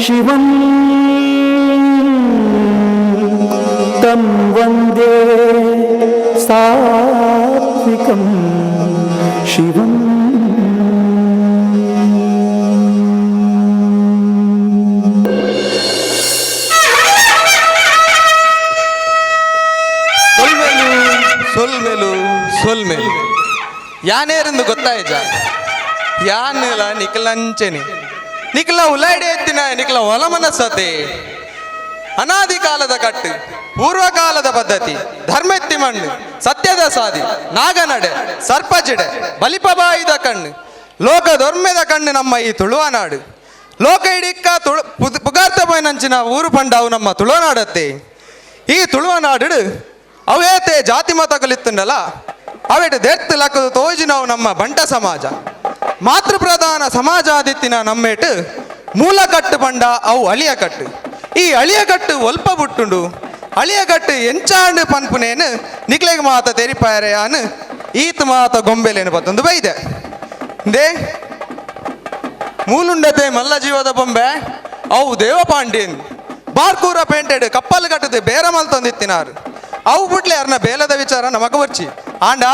ಶಿವಂ ತಂ ವಂದೇ ಸಾತ್ವಿಕಂ ಶಿವಂ. ಸೊಲ್ಮೆಲು ಸೊಲ್ಮೆಲು ಸೊಲ್ಮೆಲು ಯಾನೇರೆಂದು ಗೊತ್ತಾಯ್ಜ ಯಾನೆಲ ನಿಖಲಂಚೆನೆ ನಿಖಲ ಉಲಾಡೆ ಎತ್ತಿನ ನಿಖಲ ಹೊಲ ಮನಸ್ಸತೆ. ಅನಾದಿ ಕಾಲದ ಕಟ್ಟು, ಪೂರ್ವಕಾಲದ ಪದ್ಧತಿ, ಧರ್ಮೆತ್ತಿ ಮಣ್ಣು, ಸತ್ಯದ ಸಾದಿ, ನಾಗನಡೆ, ಸರ್ಪಜಿಡೆ, ಬಲಿಪಬಾಯಿದ ಕಣ್ಣು, ಲೋಕ ದೊರ್ಮೆದ ಕಣ್ಣು ನಮ್ಮ ಈ ತುಳುವನಾಡು. ಲೋಕ ಇಡಿಕ್ಕ ತುಳು ಪುಗಾರ್ತ ಪೋಯಿನಂಚಿನ ಊರು ಪಂಡಾವು ನಮ್ಮ ತುಳುವನಾಡತ್ತೆ. ಈ ತುಳುವನಾಡು ಅವೇತೆ ಜಾತಿ ಮತಗಳಿತ್ತುಂಡಲ್ಲ, ಅವೆಟ್ ದೆರ್ತ್ ಲಕ್ಕದು ತೋಜಿನವು ನಮ್ಮ ಬಂಟ ಸಮಾಜ. ಮಾತೃಪ್ರಧಾನ ಸಮಾಜ ಆದಿತ್ತಿನ ನಮ್ಮೇಟು ಮೂಲಕಟ್ಟು ಪಂಡ ಅವು ಅಳಿಯ ಕಟ್ಟು. ಈ ಅಳಿಯ ಕಟ್ಟು ಒಲ್ಪ ಬುಟ್ಟುಂಡು, ಅಳಿಯ ಕಟ್ಟು ಎಂಚಾಂಡು ಪನ್ಪುನೇನು ನಿಕ್ಲೆಗ್ ಮಾತ ತೆರಿಪಾಯರೆಯಾನು ಈತ್ ಮಾತ ಗೊಂಬೆಲೇನು ಪತ್ತೊಂದು ಬೈದೆ. They ಮೂಲುಂಡತೆ ಮಲ್ಲ ಜೀವದ ಬೊಂಬೆ ಅವು ದೇವಪಾಂಡ್ಯನ್ ಬಾರ್ಕೂರ ಪೇಂಟೆಡ್ ಕಪ್ಪಲ್ ಕಟ್ಟದೆ ಬೇರ ಮಲ್ತೊಂದಿತ್ತಿನಾರು. ಅವು ಬುಡ್ಲೆ ಅರ್ನ ಬೇಲದ ವಿಚಾರ ನಮಗ ಬರ್ಚಿ. ಆಂಡ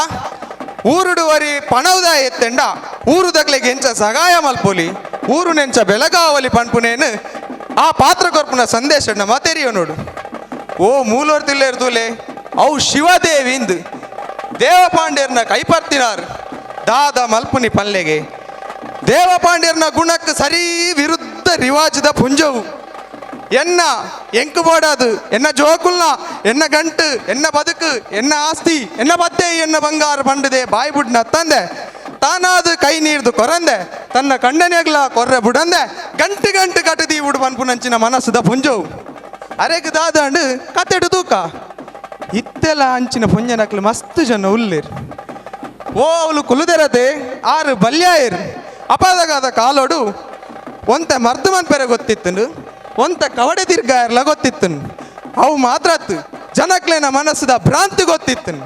ಊರುಡು ವರಿ ಪಣವುದ ಎತ್ತೆಂಡ ಊರು ದಕ್ಲೆಗ್ ಎಂಚ ಸಗಾಯ ಮಲ್ಪೊಲಿ, ಊರು ನೆಂಚ ಬೆಳಗಾವಲಿ ಪನ್ಪುನೇನು ಆ ಪಾತ್ರ ಕೊರ್ಪುನ ಸಂದೇಶ ನಮ್ಮ ತೆರಿಯೋ ನೋಡು. ಓ ಮೂಲೋರ್ತಿಲ್ಲೇರ್ದೂಲೆ ಅವು ಶಿವದೇವಿಂದ್ ದೇವಪಾಂಡ್ಯರ್ನ ಕೈಪರ್ತಿನಾರ್ ದಾದ ಮಲ್ಪುನಿ ಪಲ್ಲೆಗೆ. ದೇವಪಾಂಡ್ಯರ್ನ ಗುಣಕ್ಕೆ ಸರಿ ವಿರುದ್ಧ ರಿವಾಜದ ಪುಂಜವು. ಎನ್ನ ಎಂಕು ಬೋಡಾದು, ಎನ್ನ ಜೋಕುಲ್ನ, ಎನ್ನ ಗಂಟು, ಎನ್ನ ಬದುಕು, ಎನ್ನ ಆಸ್ತಿ, ಎನ್ನ ಬತ್ತೆ, ಎನ್ನ ಬಂಗಾರ ಬಂಡದೆ ಬಾಯಿ ಬುಡ್ನ ತಂದೆ ತಾನಾದು ಕೈ ನೀರ್ದು ಕೊರಂದೆ ತನ್ನ ಕಂಡನೆಗ್ಲ ಕೊರ್ರೆ ಬುಡಂದೆ ಗಂಟು ಗಂಟು ಕಟ್ಟದಿ ಉಡು ಪನ್ಪುನಂಚಿನ ಮನಸ್ಸುದ ಪುಂಜವು. ಅರೆಗ್ ದಾದಂಡು ಕತ್ತೆಡು ತೂಕ ಇತ್ತೆಲ್ಲ ಅಂಚಿನ ಪುಂಜನಕ್ಲು ಮಸ್ತ್ ಜನ ಉಲ್ಲೇರು. ಓ ಅವಳು ಕುಲುದೆರತೆ ಆರು ಬಲ್ಯಾಯರು ಅಪಾದಗಾದ ಕಾಲೋಡು ಒಂತೆ ಮರ್ದು ಮನ್ಪೆರೆ ಗೊತ್ತಿತ್ತನು, ಒಂತ ಕವಡೆ ತಿರ್ಗಾಯರ್ಲ ಗೊತ್ತಿತ್ತನು. ಅವು ಮಾತ್ರ ಜನಕ್ಲೇನ ಮನಸ್ಸುದ ಭ್ರಾಂತಿ ಗೊತ್ತಿತ್ತನು.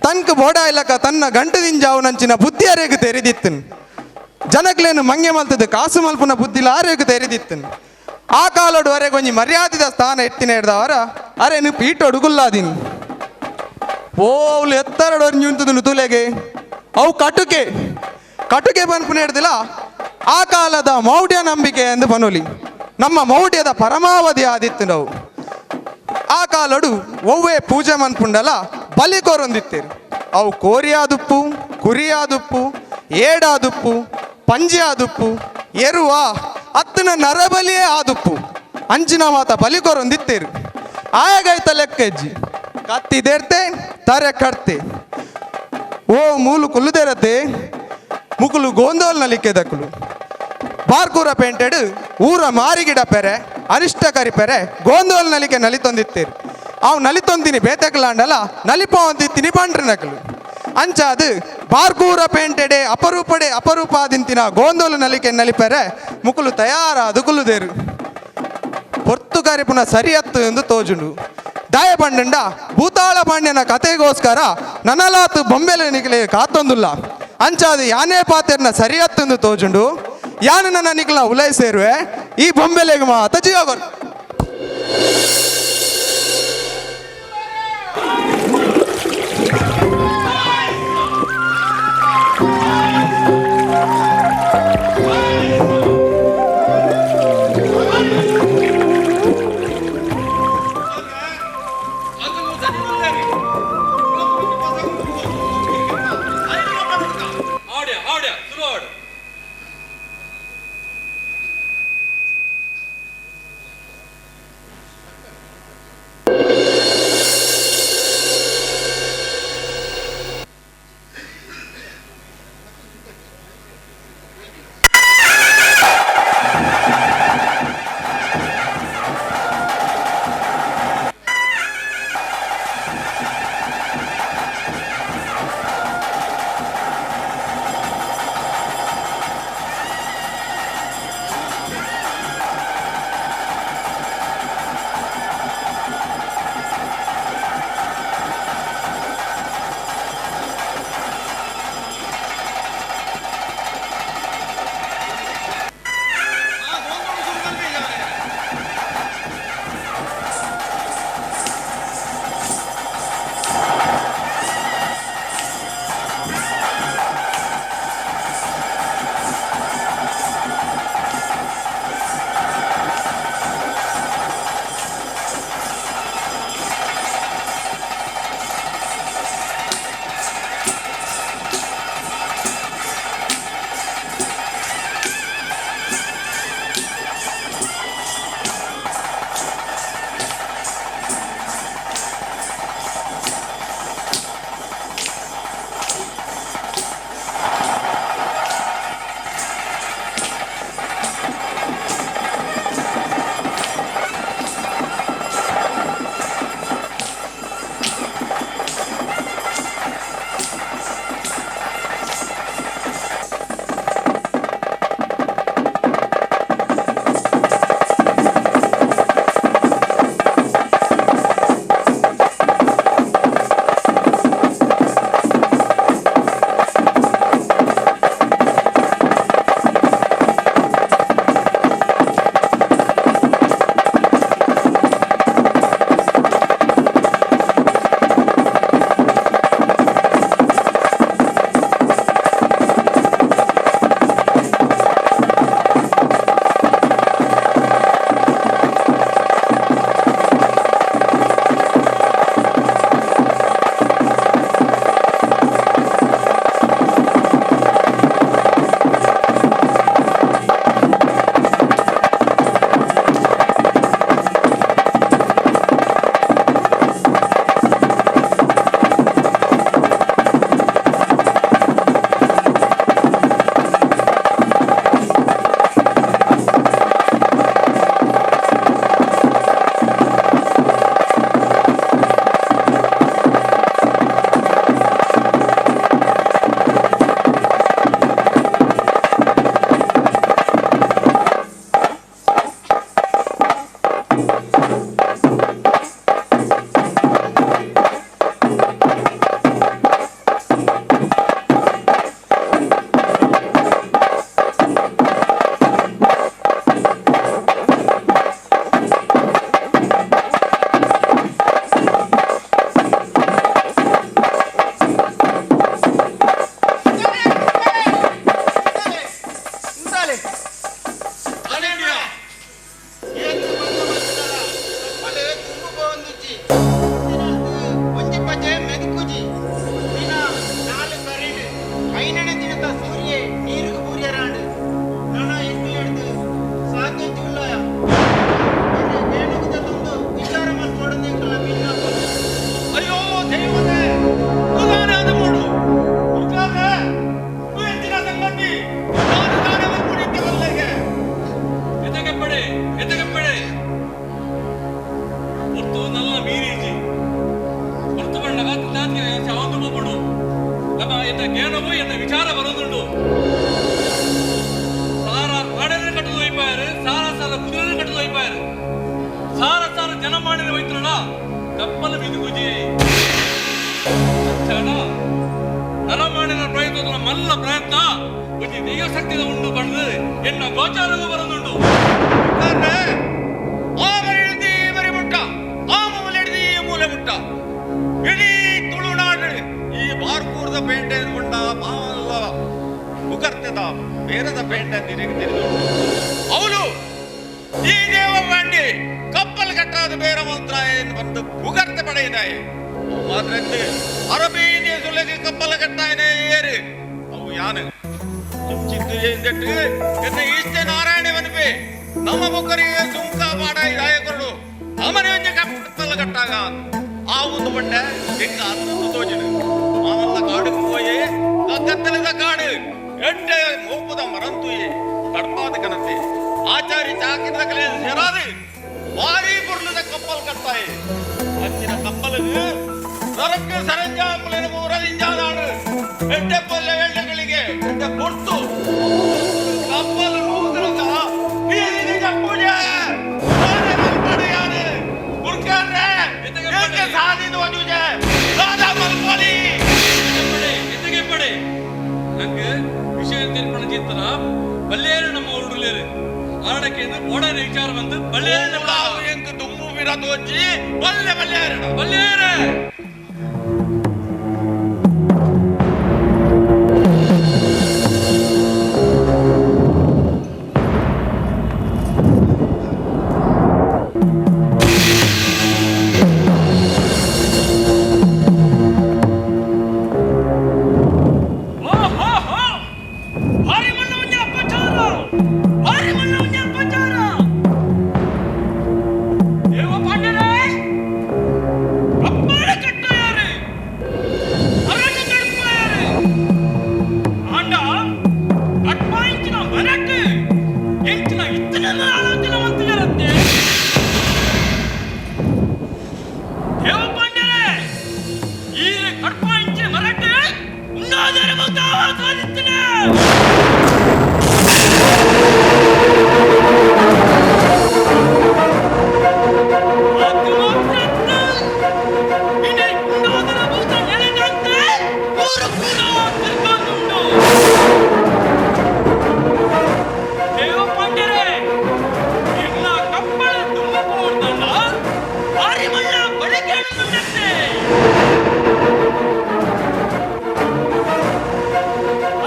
ತನ್ಕ ಬೋಡ ಇಲ್ಲಕ ತನ್ನ ಗಂಟದಿಂಜ ಅವನಂಚಿನ ಬುದ್ಧಿ ಅರೆಗ್ ತೆರೆದಿತ್ತನು. ಜನಕ್ಲೇನು ಮಂಗೆ ಮಲ್ತದ ಕಾಸು ಮಲ್ಪುನ ಬುದ್ಧಿಲ ಆರೇಗು ತೆರೆದಿತ್ತನು. ಆ ಕಾಲೋಡು ಅರೆಗೆ ಒಂಜಿ ಮರ್ಯಾದಿದ ಸ್ಥಾನ ಎತ್ತಿನ ಹಿಡ್ದವರ ಅರೆ ಪೀಟೋಡು ಗುಲ್ಲಾದಿನ್. ಓ ಅವಳು ಎತ್ತರಡು ನಿಂತದನು ತುಲೆಗೆ ಅವು ಕಟುಕೆ ಕಟುಕೆ ಪನ್ಪುನ ಹಿಡ್ದಿಲ್ಲ. ಆ ಕಾಲದ ಮೌಢ್ಯ ನಂಬಿಕೆ ಎಂದು ಪನೊಲಿ ನಮ್ಮ ಮೌಢ್ಯದ ಪರಮಾವಧಿ ಆದಿತ್ತು ನಾವು. ಆ ಕಾಲಡು ಒವ್ವೆ ಪೂಜೆ ಮನ್ಪುಂಡಲ ಬಲಿ ಕೋರೊಂದಿತ್ತೇರು. ಅವು ಕೋರಿಯಾದುಪ್ಪು, ಕುರಿಯಾದುಪ್ಪು, ಏಡಾದುಪ್ಪು, ಪಂಜಿ ಆದುಪ್ಪು, ಎರುವ ಅತ್ತನ ನರಬಲಿಯೇ ಆದುಪ್ಪು ಅಂಚಿನ ಮಾತ ಬಲಿ ಕೋರೊಂದಿತ್ತೇರು. ಆಯಗೈತ ಲೆಕ್ಕೆಜ್ಜಿ ಕತ್ತಿದೇರ್ತೆ ತರೆ ಕಟ್ತೆ. ಓ ಮೂಲು ಕುಲ್ಲುದೇರತೆ ಮುಕುಲು ಗೋಂದೋಲ್ ನಲಿಕೆದಕುಲು ಬಾರ್ಕೂರ ಪೇಂಟೆಡ್ ಊರ ಮಾರಿಗಿಡ ಪೆರೆ ಅರಿಷ್ಟ ಕರಿಪೆರೆ ಗೋಂದೋಲ್ ನಲಿಕೆ ನಲಿತೊಂದಿತ್ತೇರು. ಅವು ನಲಿತೊಂದಿನಿ ಬೇತಕಲಾಂಡಲ ನಲಿಪೊಂದಿತ್ತೀನಿ ಬಂಡ್ರ ನಕಲು ಅಂಚಾದು ಬಾರ್ಕೂರ ಪೇಂಟೆಡೆ ಅಪರೂಪಡೆ ಅಪರೂಪ ಆದಿಂತಿನ ಗೋಂದೋಲು ನಲಿಕೆ ನಲಿಪೆರೆ ಮುಕುಲು ತಯಾರಾದು ಕುಲ್ಲುದೇರು. ಪೊರ್ತು ಕರಿಪುನ ಸರಿಯತ್ತು ಎಂದು ತೋಜುಂಡು. ದಾಯ ಪಂಡಂಡ ಭೂತಾಳ ಪಾಂಡ್ಯನ ಕತೆಗೋಸ್ಕರ ನನಲಾತು ಬೊಂಬೆಲೆ ನಿಕಲೆ ಕಾತೊಂದುಲ್ಲ. ಅಂಚಾದು ಯಾನೇ ಪಾತೆರ್ನ ಸರಿಯತ್ತು ತೋಜುಂಡು. ಯಾನು ನನ್ನ ನಿಕಲ ಉಲೈ ಸೇರುವೆ ಈ ಬೊಂಬೆಲೆಗ್ ಮಾತ ಜೀವಗೊರು. ಆಡ್ಯ ಆಡ್ಯ ಶುರು ಆಡು. ಬುಡ್ಜಿ ಒಂಜಿ ಪಜೆ ಮೆದುಕುಜಿ ದಿನ ನಾಲ್ ಕರೀಡ್ ಐನನೇ ದಿನದ ಸೂರ್ಯೆ ನೀರುಗು ಬೂರ್ಯರಾಂಡ್ ನನ ಎಂಕ್ಲೆಡ್ದ್ ಸಾಧ್ಯ ಉಳ್ಳಾಯ ಕೇಣುಗುದೊಂದು ವಿಚಾರ ಮಲ್ಪೊಡು ಎಂಕಲ ಬಿನ್ನಪ. ಅಯ್ಯೋ ದೈವನೇ ಕುಲಾನಾದ ಮೂಡು ಉರ್ಕಾರ್ರೆ ಎಂಚಿನ ಸಂಗತಿ ನಾನು ತಾನೇ ಮಲ್ಪುಡಿದ್ದೆ ಬಲ್ಲೆಗೆ. ಎತಗೆಪ್ಪಡೆ ಎತಗೆಪ್ಪಡೆ ಹೊರ್ತು ನಲ್ಲ ಮೀರಿಜಿ ಹೊರ್ತು ಬಣ್ಣಗ ತಿಂದಾತಿಗೆ ಚಾವಂದು ಹೋಗ್ಬಿಡು ನಮ್ಮ ಎನ್ನ ಜ್ಞಾನವು ಎನ್ನ ವಿಚಾರ ಬರೋದುಂಡು. ಸಾರ ಮಾಡನೆ ಕಟ್ಟಲು ಒಯ್ಪಾಯರು, ಸಾರ ಸಾರ ಕುದುರೆ ಕಟ್ಟಲು ಒಯ್ಪಾಯರು, ಸಾರ ಸಾರ ಜನ ಮಾಡಿನ ಹೋಯ್ತಾರಣ ಕಪ್ಪಲು ಬಿದುಗುಜಿ ಅಚ್ಚಾಣ ನರಮಾಣಿನ ಪ್ರಯತ್ನ ಮಲ್ಲ ಪ್ರಯತ್ನ ಒಂಜಿ ದೈವ ಶಕ್ತಿದ ಉಂಡು ಪಂಡ್ದು ಎನ್ನ ಗೋಚಾರವೂ ಬರೋದುಂಡು. ಉರ್ಕಾರ್ರೆ ಆ ಮರಿ ಹಿಡ್ದು ಈ ಮರಿ ಮುಟ್ಟ, ಆ ಮೂಲೆ ಹಿಡ್ದು ಈ ಮೂಲೆ ಮುಟ್ಟ, ಇಡೀ ತುಳುನಾಡು ಈ ಬಾರ್ಕೂರ್ದ ಪೇಂಟೆ ಉಂಡ ಮಾಮಲ್ಲ ಮುಖರ್ತೆದ ಬೇರದ ಪೇಂಟೆ ನಿನಗೆ ತಿಳಿದು. ಅವನು ಈ ದೇವ ಪಾಂಡಿ ಕಪ್ಪಲ್ ಕಟ್ಟಾದ ಬೇರ ಮಂತ್ರ ಏನು ಬಂದು ಪುಗರ್ತೆ ಪಡೆಯಿದಾಯಿ ಮಾತ್ರ ಅರಬಿ ದೇಶಗಳಿಗೆ ಕಪ್ಪಲ್ ಕಟ್ಟಾಯನೆ ಏರು ಅವು ಯಾನು ಚಿಂಚಿದ್ದು ಎಂದೆಟ್ಟು ಎನ್ನ ಈಷ್ಟೆ ನಾರಾಯಣ ಮನಪೆ ನಮ್ಮ ಬೊಕ್ಕರಿಗೆ ಸುಂಕ ಪಾಡಾಯಿ ದಾಯಕರು ನಮನೆ ಒಂಜಿ ಕಪ್ಪಲ್ ಕಟ್ಟಾಗ ಆ ಒಂದು ಬಂಡೆ ಎಂಕ ಅತ್ತೊಂದು ತೋಜಿಡು ಮಾಮಲ್ಲ ಕಾಡುకు పోయి ಕತ್ತಲದ ಕಾಡು ಎಡ್ಡೆ ಮೋಪದ ಮರಂತುಯೆ ಕಡ್ಪಾದ ಕನತೆ ಆಚಾರಿ ಚಾಕಿದ ಕಲೆ ಸೇರಾದು ಭಾರಿ ಪೊರ್ಲುದ ಕಪ್ಪಲ್ ಕಟ್ಟಾಯಿ. ಅಂಚಿನ ಕಪ್ಪಲಿಗೆ ಸರಕು ಸರಂಜಾಮುಲೆನ ಊರದಿಂಜಾದಾಡು ಎಡ್ಡೆ ಪೊಲ್ಲೆ ಎಡ್ಡೆಗಳಿಗೆ ಎಡ್ಡೆ ಪೊರ್ತು ಕಪ್ಪಲು ನೂತನದ ನೀರಿನ ಜಪ್ಪುಜೆ ನಾನೇ ಮಲ್ಪಡು ಯಾರು ಗುರ್ಕಾರ್ರೆ ಏಕೆ ಸಾಧಿದು ವಜುಜೆ ದಾದಾ ಮಲ್ಪಲಿ. ಎತ್ತಗೆಪ್ಪಡೆ ಎತ್ತಗೆಪ್ಪಡೆ ನಂಗೆ ವಿಷಯ ತೀರ್ಪಣ ಚಿತ್ತನ ಬಲ್ಲೇರು ನಮ್ಮ ಊರುಲೇರು ಆರಡಕ್ಕೆ ಓಡಾರ ವಿಚಾರ ಬಂದು ಬಲ್ಲೇರು ನಮ್ಮ ಎಂಕ್ ದುಮ್ಮು ಬಿರ ತೋಚಿ ಬಲ್ಲೆ ಬಲ್ಲೇರಡ ಬಲ್ಲೇರೆ. ಭಾರಿ ಮಣ್ಣ ಒಂಜಿ ಅಪಚಾರ, ಭಾರಿ ಮಣ್ಣ ಒಂಜಿ ಅಪಚಾರ. ದೇವ ಪಾಂಡ್ಯರೇ ಕಪ್ಪಾಳ ಕಟ್ಟಾಯಾರು, ಅರಣ್ಯ ಕಡ್ಪಾಯಾರು. ಆಂಡ ಕಟ್ಪಾಯಿಂಚಿನ ಮರಟ್ ಎಂಚಿನ ಇತ್ತನೆಲ್ಲ ಆಲೋಚನೆ ಮಂತಿಜರಂತೆ. ದೇವ ಪಾಂಡ್ಯರೇ ಈ ಕಡ್ಪಾಯಿಂಚಿನ ಮರಟ್ ಉನ್ನಾದರ ಮುಗ್ದಾವ ಸಾಧಿಸ್ತೀನಿ. ಅದು ಮಾತ್ರ ಇಡೀ ಕುಂಡೋದರ ಭೂತ ನೆಲೆದಂತೆ ಊರು ಕೂಡ ತಿರ್ಗೊಂಡುಂಟು. ದೇವ ಪಾಂಡ್ಯರೇ ಎಲ್ಲ ಕಪ್ಪಳ ತುಂಬ ಪೋರ್ದಲ್ಲ ಭಾರಿ ಮಳ್ಳ ಬಳಿಕೆ ಮುಂಡತ್ತೆ.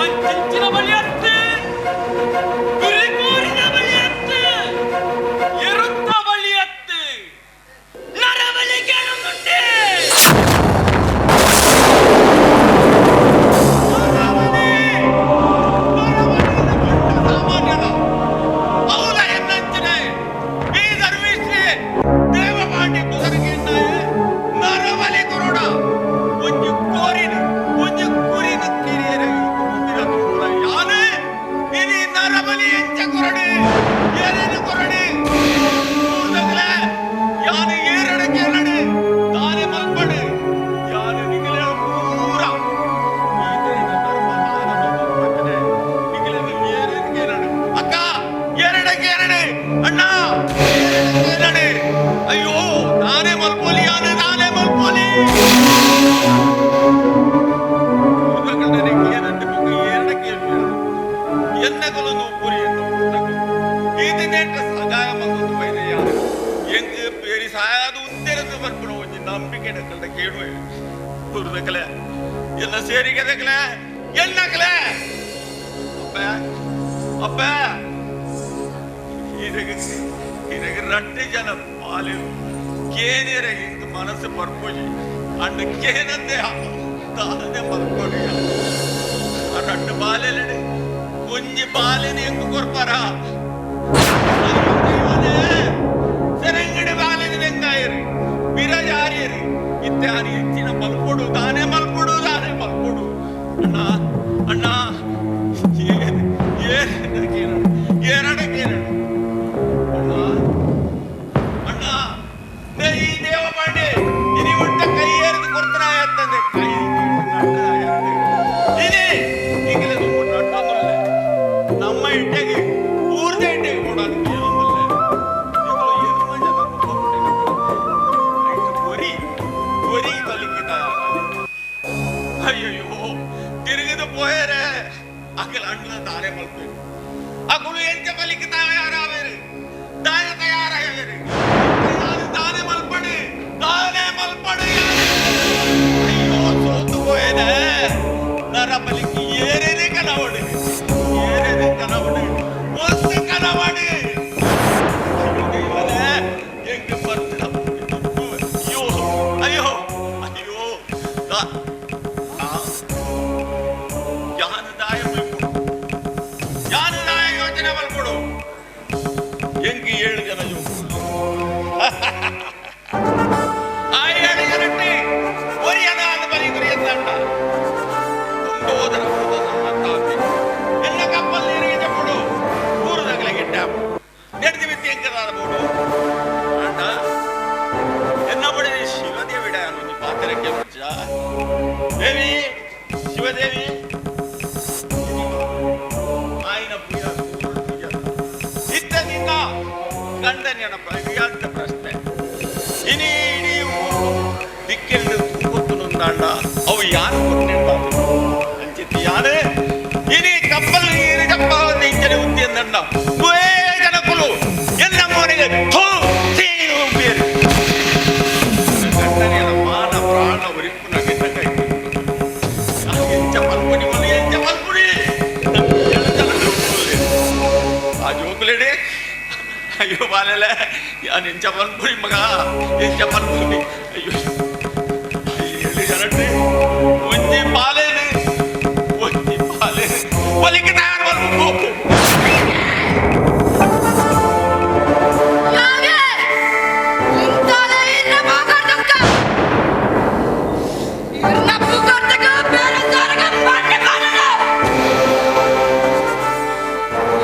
ಅಂಚಿನ ಬಳಿಯತ್ತೆ, ಗುರಿಗೂರಿನ ಬಳಿಯತ್ತೆ, ಎರುತ್ತ ಬಳಿಯತ್ತೆ, ನರಬಲಿ ಕೇಳುಂಟೆ. ಸಾಮಾನ್ಯದ ಹೌದ ಎನ್ನಂಚಿನ ಈ ಧರ್ಮಿಷ್ಠೆ ದೇವಪಾಂಡಿ ಪುದರ್ಗಿನ್ನಾಯ ನರಬಲಿ ಕೊರೋಡ ಒಂಜಿ ಕೋರಿನ ಒಂಜಿ ಕುರಿನ ಕಿರಿಯರ ಮುಂದಿನ ತೂರ ಯಾನೆ ಇನಿ ನರಬಲಿ ಎಂಚ ಕೊರಡು ಏನೇನು ಕೊರಡು ಊರ್ದಗಲೆ ಯಾನೆ ಏರಡು ಕೇರಡು ತಾನೆ ಮಲ್ಪಡು ಯಾನೆ ನಿಗಲೆ ಪೂರ ಅಕ್ಕ ಎರಡಕ್ಕೆ ಎರಡು, ಅಣ್ಣ ಎರಡಕ್ಕೆ ಎರಡು. ಅಯ್ಯೋ ನಾನೇ ಮಲ್ಪೋಲಿ ಯಾರು ನಾನೇ ಮಲ್ಪೋಲಿ ಎನ್ನಗಲೊಂದು ಉಪ್ಪುರಿ ಎನ್ನ ಇದನ್ನೇಟ ಸಹಾಯ ಬಂದೊಂದು ಬೈದೆ ಯಾರು ಎಂಗ್ ಪೇರಿ ಸಾಯಾದ ಉಂತೆರದು ಬರ್ಪಣ ಒಂಜಿ ನಂಬಿಕೆ ಡಕ್ಕಲ್ದ ಕೇಳುವೆ ಗುರುದಕಲೆ ಎಲ್ಲ ಸೇರಿಗೆದಕಲೆ ಎನ್ನಕಲೆ ಅಪ್ಪ ಅಪ್ಪ ಇದಕ್ಕೆ ಇದಕ್ಕೆ ರಡ್ಡು ಜನ ಪಾಲು ಕೇನಿಯರ ಹಿಂಗ್ ಮನಸ್ಸು ಬರ್ಪೋಜಿ ಅಂಡ ಕೇನಂದೆ ದಾನೆ ಮಲ್ಕೊಡಿಯ ರಡ್ಡು ಬಾಲೆಲೆಡೆ ಒಂಜಿ ಬಾಲೆನೆ ಎಂಕು ಕೊರ್ಪಾರ ಸೆರಂಗಡಿ ಬಾಲೆನೆ ಬೆಂಗಾಯರಿ ಬಿರಜಾರಿಯರಿ ಇತ್ತೆ ಆನಿ ಹೆಚ್ಚಿನ ಮಲ್ಕೊಡು ದಾನೆ ಮಲ್ಕೊಡು ದಾನೆ ಮಲ್ಕೊಡು ಅಣ್ಣ ಅಣ್ಣ ಏನು ಏನು ಏರಡ ಕೇರಡ ಅಣ್ಣ ಅಣ್ಣ ಈ ದೇವಪಾಂಡೆ ಇನಿ ಒಟ್ಟ ಕೈ ಏರಿದು ಕೊಡ್ತಾನ ಕೈ ಇನಿ ಈಗಲೇ ನಟ್ಟೊಂದಲ್ಲ ನಮ್ಮ ಇಟ್ಟೆಗೆ ಊರ್ದ ಇಟ್ಟೆಗೆ ಕೊಡೋದು ಏನೊಂದಲ್ಲ ಈಗಲೂ ಎದುರು ಜನ ಕೊರಿ ಕೊರಿ ಬಲಿಕ್ಕೆ ಅಯ್ಯಯ್ಯೋ ತಿರುಗಿದು ಪೋಯರೆ ಅಗಲ ಅಣ್ಣ ತಾರೆ ಮಲ್ಪೇರು ಅಗುಳು ಎಂಚ ಬಲಿಕ್ಕೆ ತಯಾರಾವೇರು ದಾಯ ತಯಾರಾಗವೇರು ತಾನೇ ಮಲ್ಪಡಿ ತಾನೇ ಮಲ್ಪಡಿ ಅಯ್ಯೋ ಸೋತು ಪೋಯನೆ ನರ ಬಲಿಕ್ಕೆ ಏರೇನೆ ಕನವಡು ಏರೇನೆ ಕನವಡು ಒಂದು ಕನವಡು ಅಯ್ಯೋ ದೈವನೇ ಹೆಂಗೆ ಬರ್ತೀರ ಅಯ್ಯೋ ಅಯ್ಯೋ ಅಯ್ಯೋ ಯಾನು ದಾಯ ಮಲ್ಕೊಡು ಯಾನು ದಾಯ ಯೋಚನೆ ಮಲ್ಕೊಡು ಹೆಂಗೆ ಏಳು ಜನ ಜೋಕು ಆ ಏಳು ಜನಕ್ಕೆ ಒರಿಯನ ಬರಿ ಗುರಿ ಎಂದಂಡ ಹೋದರ ಎಲ್ಲ ಕಪ್ಪಲ್ ನೀರಿಗೆ ಕೊಡು ಊರದಾಗಲೇ ಗೆಡ್ಡ ನೆಡ್ದಿ ಬಿತ್ತಿ ಎಂಕದಾದ ಬೋಡು ಅಂಡ ಎನ್ನ ಬಡಿ ಶಿವದೇವಿಡ ಅನ್ನೊಂದು ಪಾತ್ರಕ್ಕೆ ಮುಂಚ ದೇವಿ ಶಿವದೇವಿ ಆಯ್ನ ಪೂಜಾ ಪೂಜಾ ಇತ್ತ ನಿನ್ನ ಗಂಡನ ಅಂತ ಪ್ರಶ್ನೆ ಇನಿ ಇಡೀ ಊರು ದಿಕ್ಕೆಂಡು ಗೊತ್ತು ನೊಂದಾಂಡ ಅವು ಯಾರು ಅಂಚಿತ್ತು ಯಾರು ಇನಿ ಕಪ್ಪಲ್ ನೀರು ಜಪ್ಪ ಇಂಚನೆ ಉತ್ತಿ ಎಂದಂಡ ಜನಕುಲು ಎನ್ನ ಮೋನಿಗೆ ಥೂ ತೀನು ಬೇರೆ ಗಂಡನೆಯ ಮಾನ ಪ್ರಾಣ ಉರಿಪುನ ಗೆದ್ದ ಕೈ ಎಂಚ ಪಲ್ಪುನಿ ಮಲ್ಲು ಎಂಚ ಪಲ್ಪುನಿ ಆ ಜೋಕುಲೇಡೆ ಅಯ್ಯೋ ಬಾಲೆಲೆ ಯಾನ್ ಎಂಚ ಪಲ್ಪುನಿ ಮಗ ಎಂಚ ಪಲ್ಪುನಿ ಅಯ್ಯೋ ಏಳು ಜನಟ್ರಿ ಒಂಜಿ ಬಾಲೇನೆ ಒಂಜಿ ಬಾಲೇನೆ ಬಲಿಕ್ಕೆ ತಯಾರು ಮಲ್ಪು ಯಾಗೆ ಇಂತಾಲೆ ಇರ್ನ ಪುಕರ್ದಕ್ಕ ಇರ್ನ ಪುಕರ್ದಕ್ಕ ಬೇರೆ ಸಾರಗ ಮಣ್ಣೆ ಮಾಡೋಣ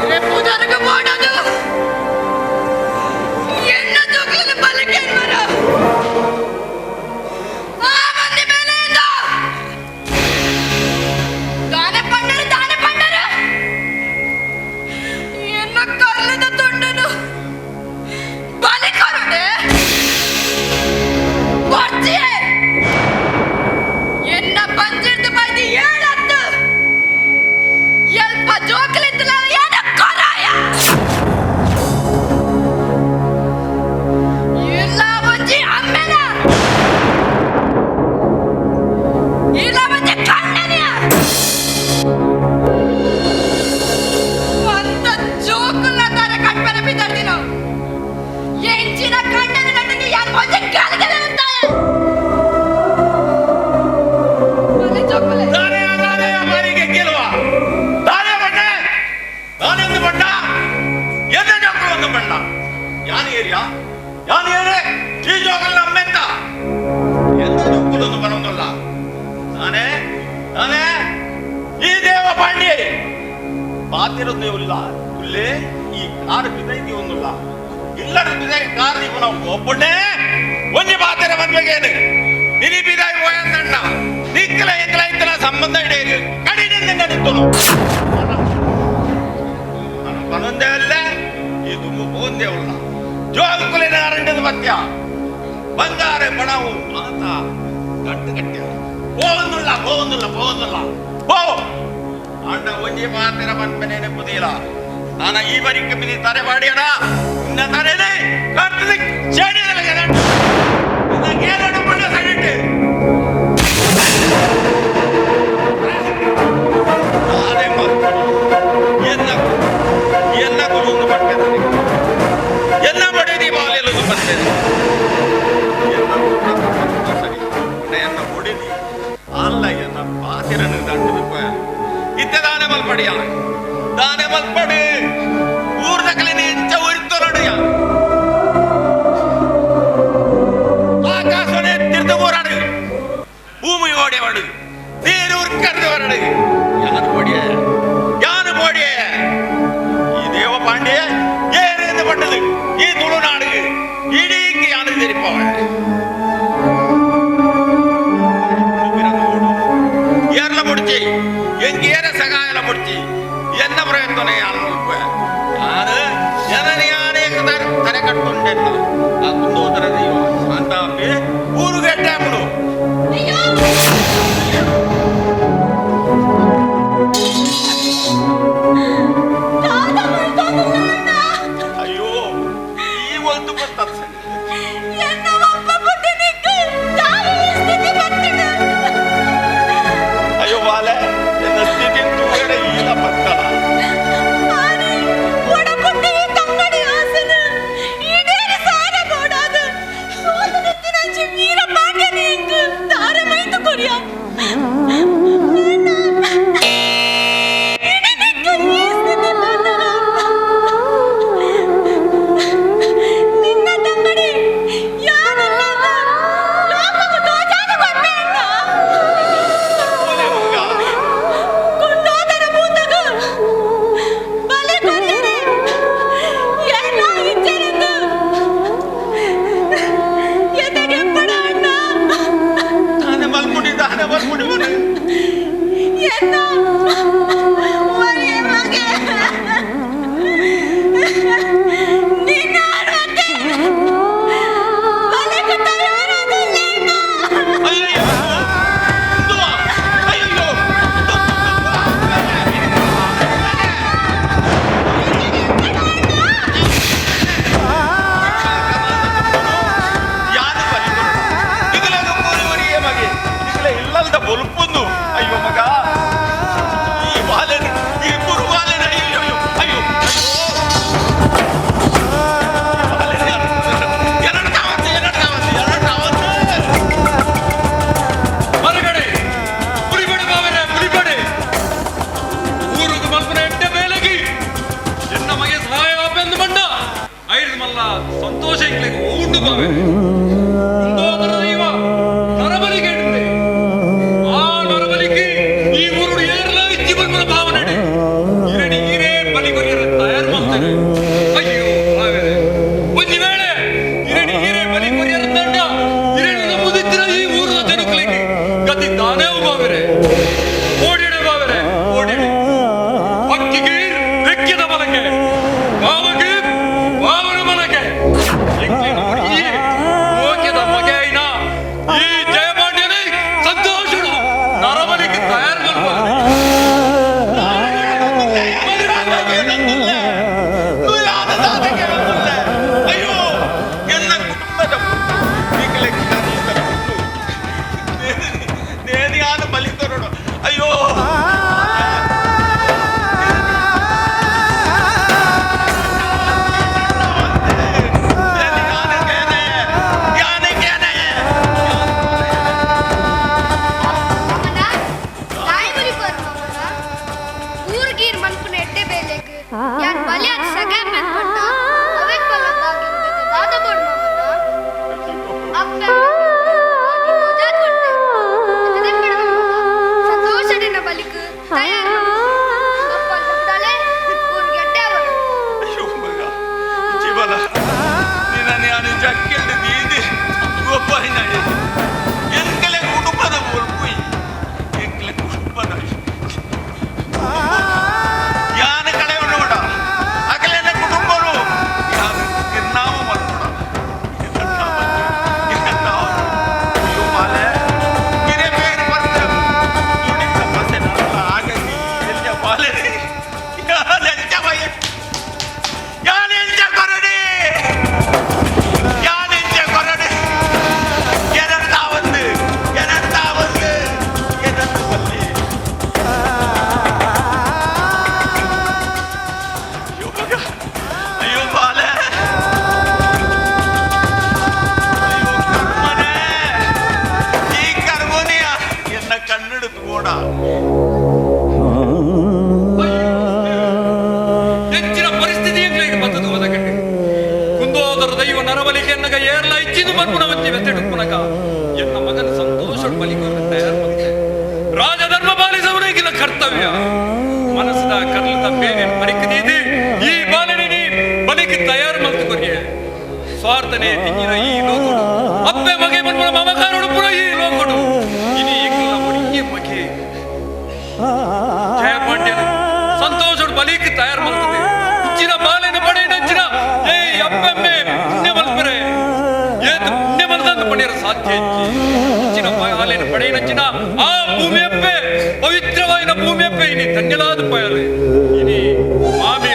ಇರೆ ಪೂಜಾರಗ ಮಾಡೋದು ಎನ್ನ ಜೋಗಲು ಬಲಕ್ಕೆ ಮರ ಆ ಮಂದಿ ಮೇಲೆ ಇಂದ ದಾನೆ ಪಂಡರು ದಾನೆ ಪಂಡರು ಎನ್ನ ಕಲ್ಲದ ತುಂಡನು ಬಲಿ ಕೊರಡೆ ಕೊಡ್ತೀಯೆ ಎನ್ನ ಪಂಜಿರ್ದು ಬೈದಿ ಏಳತ್ತು ಎಲ್ಪ ಜೋಕಲಿತ್ತಲ ಏನ ಕೊರಾಯ ಇಲ್ಲ ಒಂಜಿ ಅಮ್ಮೆನ ಇಲ್ಲ ಒಂಜಿ ಕಣ್ಣನೆಯ ಅಂತ ಜೋಕುಲ ತರ ಕಟ್ಪರ ಬಿದ್ದರ್ದಿನ ಎಂಚಿನ ಕಣ್ಣನ ನಟಿಗೆ ಯಾರು ಒಂಜಿ ಗಾಲಿಗೆಲ್ಲ ಅಂತಾಯ ಬಲೆ ಜೋಕುಲೆ ದಾನೆ ದಾನೆ ಬಾರಿಗೆ ಕೇಳುವ ದಾನೆ ಬಣ್ಣ ದಾನೆ ಒಂದು ಬಣ್ಣ ಎನ್ನ ಜೋಕಲು ಒಂದು ಬಣ್ಣ ಯಾನು ಏರಿಯಾ ಯಾನು ಏರೆ ಈ ಜೋಕಲ್ ನಮ್ಮೆಂತ ಎನ್ನ ಜೋಕಲು ಒಂದು ಬರೋದಲ್ಲ ನಾನೇ ನಾನೇ ಈ ದೇವ ಪಾಂಡ್ಯ ಪಾತಿರೋದು ಇಲ್ಲ ಉಲ್ಲೇ ಈ ಕಾರು ಬಿದ್ದೈತಿ ಒಂದುಲ್ಲ ಇಲ್ಲದ ಬಿದ್ದಾಯಿ ಕಾರ್ ನೀವು ನಾವು ಒಬ್ಬನೇ ಒಂಜಿ ಪಾತಿರ ಬಂದ್ಬೇಕೇನು ನಿನಿ ಬಿದಾಯಿ ಹೋಯಂದಣ್ಣ ನಿಕ್ಕಲ ಎಂಕಲ ಇಂತಲ ಸಂಬಂಧ ಇಡೇರಿ ಕಡಿನಿಂದ ನಡೀತನು ನಾನು ಬನೊಂದೇ ಅಲ್ಲ ಈ ದುಂಬು ಪೋಂದೇ ಅಲ್ಲ ಜೋಗುಕುಲಿನ ಅರಂಡದ ಮಧ್ಯ ಬಂಗಾರ ಬಣವು ಮಾತ ಗಟ್ಟು ಗಟ್ಟಿ ಹೋಗಂದುಲ್ಲ ಹೋಗಂದುಲ್ಲ ಹೋಗಂದುಲ್ಲ ಹೋ ಅಂಡ ಒಂಜಿ ಮಾತಿರ ಪನ್ಪನೇನೆ ಪುದೀಲ ನಾನ ಈ ಬರಿಕ್ಕೆ ಮಿನಿ ತರೆ ಬಾಡಿಯಣ ಇನ್ನ ತರೆನೆ ಕರ್ತದ ಚೇಡಿದಲ ಇನ್ನ ಕೇರಡು ಬಣ್ಣ ಸಡಿಟ್ಟು ನಾನೇ ಮಲ್ಪಡಿ ಎನ್ನ ಎನ್ನ ಗುರುಂದು ಪಟ್ಟೆದರೆ ಎನ್ನ ಬಡಿದಿ ಬಾಲೆಲುದು ಪಟ್ಟೆದೆ ಎನ್ನ ಪಾತಿರನು ದಂಡು ಇತ್ತೆ ದಾನೆ ಮಲ್ಪಡಿಯ ದಾನೆ ಮಲ್ಪಡು ಊರ್ದಕಲಿನ ಎಂಚ ಉರಿತೊರಡಿಯ ಆಕಾಶನೇ ತಿರ್ದು போராடு பூமி ஓடியவடு நீர் உருக்கறது வரடு யாரு போடிய யாரு போடிய ಈ ದೇವ ಪಾಂಡ್ಯ ಏನೇನು ಪಟ್ಟದು ಈ ತುಳುನಾಡು ಇಡೀ ಯಾರು தெரிப்பவ ஏர்ல முடிச்சு எங்க ஏற சகாயல முடிச்சு என்ன பிரயத்தனை யாரு யாரு ಜನನಿ ಯಾರೇ ತರೆ ಕಟ್ಕೊಂಡೆಲ್ಲ ಆ ಕುಂದೋದರ ದೈವ ಶಾಂತಾಂಬೆ ಊರುಗಟ್ಟೆ ಬಿಡು. ಅಯ್ಯೋ ಈ ಒಂದು ಬರ್ತದೆ. ಅಯ್ಯೋ ಬಾಲೆ ಎನ್ನ ಸ್ಥಿತಿ ತೂಗಡೆ ಈಲ ಬರ್ತಲ್ಲ. ನರಬಲಿಗೆ ಎನ್ನಗ ಏರ್ಲ ಇಚ್ಚಿದು ಪನ್ಪುನ ಒಂಜಿ ವೆತ್ತೆಡುಪ್ಪುನಗ ಎನ್ನ ಮಗನ ಸಂತೋಷ ಬಲಿ ತಯಾರು ಮಾಡ್ತೆ. ರಾಜಧರ್ಮ ಪಾಲಿಸುವವರಿಗಿನ ಕರ್ತವ್ಯ ಮನಸ್ಸದ ಕರ್ಲದ ಬೇರೆ ಪರಿಕದೀದಿ ಈ ಬಾಲನೆ ಬಲಿಗೆ ತಯಾರು ಮಲ್ತುಕೊರಿಯೆ ಸ್ವಾರ್ಥನೆ ತಿಂಗಿನ ಈ ಲೋಕಡು ಅಪ್ಪೆ ಮಗೆ ಮನ್ಮನ ಮಮಕಾರಡು ಪುರ ಈ ಲೋಕಡು ಇನಿ ಎಂಕಲ ಒಡಿಗೆ ಮಗೆ ಜಯಪಾಂಡ್ಯನು ಸಂತೋಷಡು ಬಲಿಗೆ ತಯಾರು ಮಲ್ತದೆ ಇಚ್ಚಿನ ಬಾಲೆನ ಪಡೆ ನಂಚಿನ ಏ ಅಪ್ಪೆಮ್ಮೆ ಪುಣ್ಯ ಮಲ್ಪರೆ ಏತು ಪುಣ್ಯ ಮಲ್ತಂದು ಪಡೆಯರ ಸಾಧ್ಯ ಇಚ್ಚಿ ಇಚ್ಚಿನ ಬಾಲೆನ ಪಡೆ ನಂಚಿನ ಆ ಭೂಮಿಯಪ್ಪೆ ಪವಿತ್ರವಾಯಿನ ಭೂಮಿಯಪ್ಪೆ ಇನಿ ಧನ್ಯಲಾದ ಪಯರು ಇನಿ ಮಾಮಿ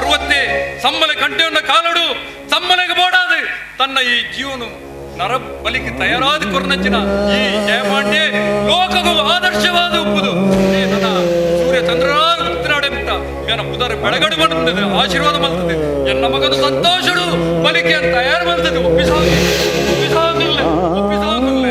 60 ಸಮ್ಮಲೆ ಕಂಟೆಯನ್ನ ಕಾಲಡು ಸಮ್ಮಲೆಗೆ ಬೋಡಾದು ತನ್ನ ಈ ಜೀವನ ನರ ಬಲಿಗೆ ತಯಾರಾದ ಕೊರ್ನಂಚಿನ ಈ ಜಯಪಾಂಡ್ಯ ಲೋಕಗೂ ಆದರ್ಶವಾದ ಉಪ್ಪುದು. ನನ್ನ ಸೂರ್ಯ ಚಂದ್ರನಾದ ಉತ್ತರಾಡೆ ಮುಟ್ಟ ಮೇನ ಬುಧರ ಬೆಳಗಡು ಮಾಡ್ತದೆ ಆಶೀರ್ವಾದ ಮಾಡ್ತದೆ ಎನ್ನ ಮಗನು ಸಂತೋಷಡು ಬಲಿಕೆ ತಯಾರು ಮಾಡ್ತದೆ. ಒಪ್ಪಿಸಾಗಿ ಒಪ್ಪಿಸಾಗಲ್ಲ ಒಪ್ಪಿಸಾಗಲ್ಲ.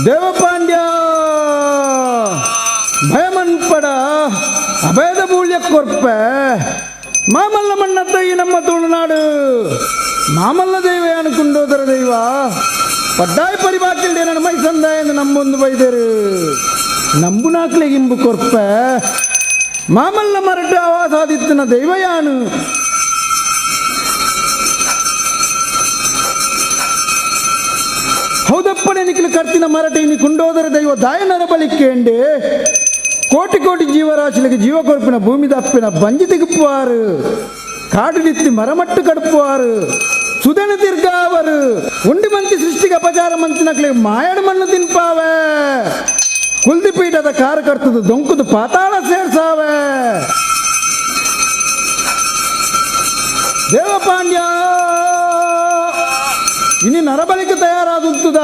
ದೇವಪಾಂಡ್ಯ ಭಯಮನ್ಪಡ ಅಭಯದ ಬೂಳ್ಯ ಕೊರ್ಪೆ ಮಾಮಲ್ಲ ಮಣ್ಣತ್ತ ಈ ನಮ್ಮ ತುಳುನಾಡು ಮಾಮಲ್ಲ ದೈವ ಅನುಕುಂಡೋದರ ದೈವ ಪಡ್ಡಾಯ ಪರಿಬಾಕಿಲ್ದೆ ನನ್ನ ಮೈಸಂದ ಎಂದು ನಂಬೊಂದು ಬೈದರು ನಂಬುನಾಕ್ಲೆಗಿಂಬು ಕೊರ್ಪೆ ಮಾಮಲ್ಲ ಮರಟ ಆವಾಸಾದಿತ್ತನ ದೈವಯಾನು ಹೌದಪ್ಪನೆ ನಿಖಿಲ ಕರ್ತಿನ ಮರಟ ಇನಿ ಕುಂಡೋದರ ದೈವ ದಾಯನರ ಬಳಿಕೇಂಡೆ ಕೋಟಿ ಕೋಟಿ ಜೀವರಾಶಿಗಳಿಗೆ ಜೀವ ಕೊರ್ಪಿನ ಭೂಮಿ ದಪ್ಪಿನ ಬಂಜಿ ತಿಗುಪ್ಪುವಾರು ಕಾಡುಡಿತ್ತಿ ಮರಮಟ್ಟು ಕಡುಪುವಾರು ಸುದನ ತಿರ್ಗಾವರು ಉಂಡಿ ಮಂತಿ ಸೃಷ್ಟಿಗೆ ಅಪಚಾರ ಮಂತಿನಕ್ಲೆ ಮಾಯಡ ಮಣ್ಣು ತಿನ್ಪಾವೆ ಕುಲ್ದಿಪೀಠದ ಕಾರ್ಯಕರ್ತದ ದೊಂಕುದು ಪಾತಾಳ ಸೇರ್ಸಾವೆ ದೇವಪಾಂಡ್ಯ ಇನಿ ನರಬಲಿಕೆ ತಯಾರಾದುತ್ತದ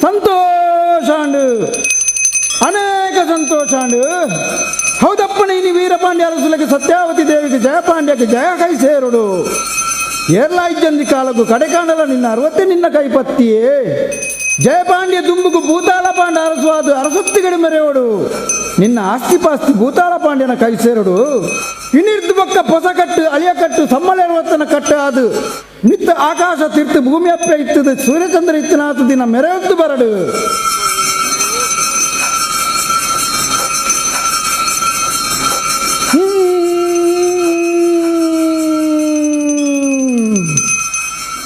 ಸಂತೋಷಾಂಡು ಅನೇಕ ಸಂತೋಷಾಂಡು ಹೌದಪ್ಪನ ಇನಿ ವೀರಪಾಂಡ್ಯ ಅರಸುಲಕ್ಕೆ ಸತ್ಯಾವತಿ ದೇವಿಗೆ ಜಯಪಾಂಡ್ಯಕ್ಕೆ ಜಯ ಕೈ ಸೇರುಡು. ಏರ್ಲಾಯ್ಚಂದಿ ಕಾಲಗು ಕಡೆಕಾಣಲ ನಿನ್ನ ಅರವತ್ತೆ ನಿನ್ನ ಕೈಪತ್ತಿಯೇ. ಜಯಪಾಂಡ್ಯ ದುಂಬುಗು ಭೂತಾಳ ಪಾಂಡ ಅರಸುವಾದು ಅರಸೊತ್ತಿಗಡೆ ಮೆರೆಯೋಡು ನಿನ್ನ ಆಸ್ತಿ ಪಾಸ್ತಿ ಭೂತಾಳ ಪಾಂಡ್ಯನ ಕೈ ಸೇರಡು. ಇನಿರ್ದು ಬೊಕ್ಕ ಪೊಸಕಟ್ಟು ಅಳಿಯಕಟ್ಟು ಸಮ್ಮಲೆರುವತ್ತನ ಕಟ್ಟು ಅದು ನಿತ್ತ ಆಕಾಶ ತೀರ್ಥ ಭೂಮಿ ಅಪ್ಪೆ ಇತ್ತದ ಸೂರ್ಯಚಂದ್ರ ಇತ್ತನಾಥ ದಿನ ಮೆರೆಯೊದ್ದು ಬರಡು.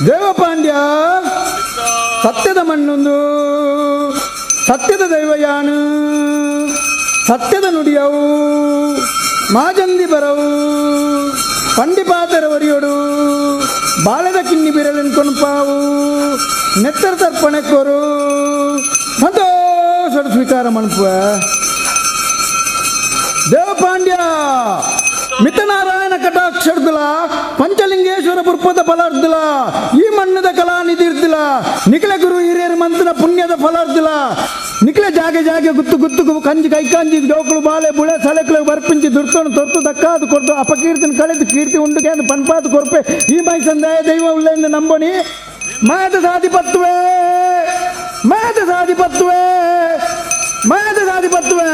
ದೇವಪಾಂಡ್ಯ ಸತ್ಯದ ಮಣ್ಣೊಂದು ಸತ್ಯದ ದೈವಯಾನು ಸತ್ಯದ ನುಡಿಯವು ಮಾಜಂದಿ ಬರವು ಪಂಡಿಪಾತರ ಒರಿಯೊಡು ಬಾಲದ ಕಿನ್ನಿ ಬಿರಲಿನ ಕೊನ್ಪಾವು ನೆತ್ತರ ತರ್ಪಣೆ ಕೊರು ಸಂತೋಷ ಸ್ವೀಕಾರ ಮನ್ಪುವ. ದೇವಪಾಂಡ್ಯ ಮಿತನಾರಾಯಣ ಕಟಾಕ್ಷರ್ದುಲ ಪಂಚಲಿಂಗೇಶ್ವರ ಪುರ್ಪದ ಫಲಾರ್ದುಲ ಈ ಮಣ್ಣದ ಕಲಾನಿಧಿರ್ದುಲ ನಿಖಿಲ ಗುರು ಹಿರಿಯರ ಮಂತನ ಪುಣ್ಯದ ಫಲಾರ್ದುಲ ನಿಖಿಲ ಜಾಗೆ ಜಾಗೆ ಗುತ್ತು ಗುತ್ತು ಕಂಜಿ ಕೈಕಾಂಜಿ ಜೋಕುಳು ಬಾಳೆ ಬುಳೆ ಸಲೆಕುಳು ಬರ್ಪಿಂಚಿ ದುರ್ತನು ತೊರ್ತು ದಕ್ಕಾದು ಕೊರ್ದು ಅಪಕೀರ್ತಿನ ಕಳೆದು ಕೀರ್ತಿ ಉಂಡುಗೆ ಪನ್ಪಾದು ಕೊರ್ಪೆ ಈ ಮೈ ಸಂದಾಯ ದೈವ ಉಳ್ಳೆಂದು ನಂಬಣಿ ಮಾದ ಸಾಧಿಪತ್ವೆ ಮಾದ ಸಾಧಿಪತ್ವೆ ಮಾದ ಸಾಧಿಪತ್ವೆ.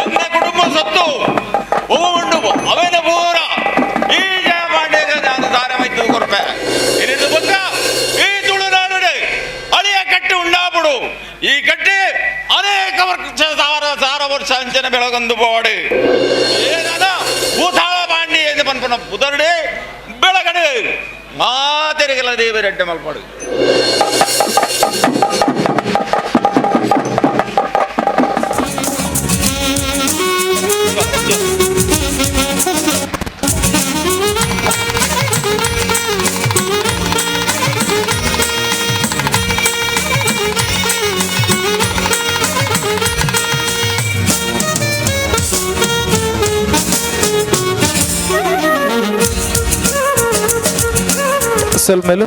ಎನ್ನ ಕುಟುಂಬ ಸತ್ತು ಉಂಡು ಅವೇನ ಪೂರ ಈ ಜಯಪಾಂಡ್ಯಗ ನಾನು ದಾರಮೈತು ಕೊರ್ಪೆ. ಇನಿದು ಬೊಕ್ಕ ಈ ತುಳುನಾಡು ಅಳಿಯ ಕಟ್ಟಿ ಉಂಡಾಪುಡು. ಈ ಕಟ್ಟಿ ಅನೇಕ ವರ್ಷ ಸಾವಿರ ಸಾವಿರ ವರ್ಷ ಅಂಚನೆ ಬೆಳಗೊಂದು ಬೋಡು ಏನಾದ ಭೂತಾಳ ಪಾಂಡಿ ಎಂದು ಪನ್ಪುನ ಪುದರ್ಡೆ ಬೆಳಗಡು ಮಾತೆರಿಗೆಲ್ಲ ದೇವರೆಡ್ಡೆ ಮಲ್ಪಡು. ಸೊಲ್ಮೆಲು.